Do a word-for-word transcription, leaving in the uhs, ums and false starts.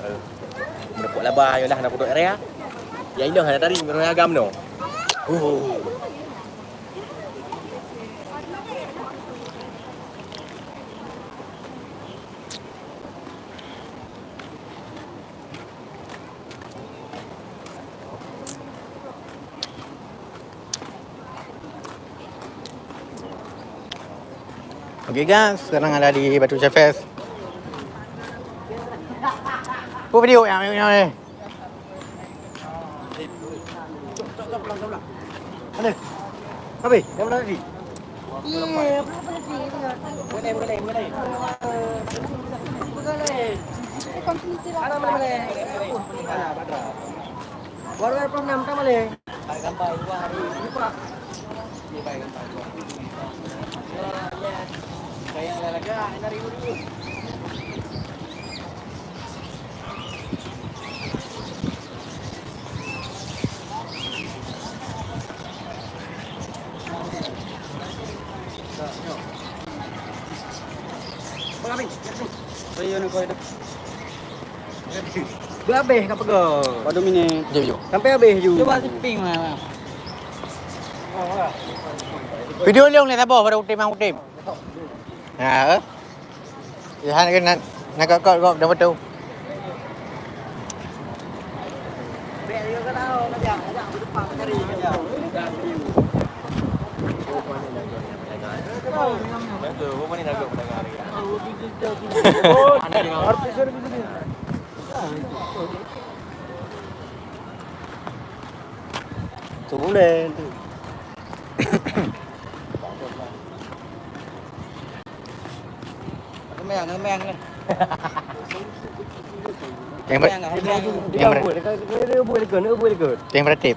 Meureumpok laba, yolah na pudok area. Ya inoe hana tari meureumpok agam no. Oh. Oke guys, sekarang ada di Batu Cefes. Apa video yang ni? Mana? Habis, dah berapa tadi? Baru dua puluh enam tambah leh. Berhabis ka peugah. Waduh, mini. Jom, jom. Sampai habis ju. Cuba si pink lah. Video lông ni saboh pada utim, utim. Ha, eh? Ihan ke nak, nak kot, kot, kot, dah betul. Tulen tu. Ngemeang, ngemeang ni. Yang ber-, ngemeang, ngemeang. Yang ber-, yang berarti.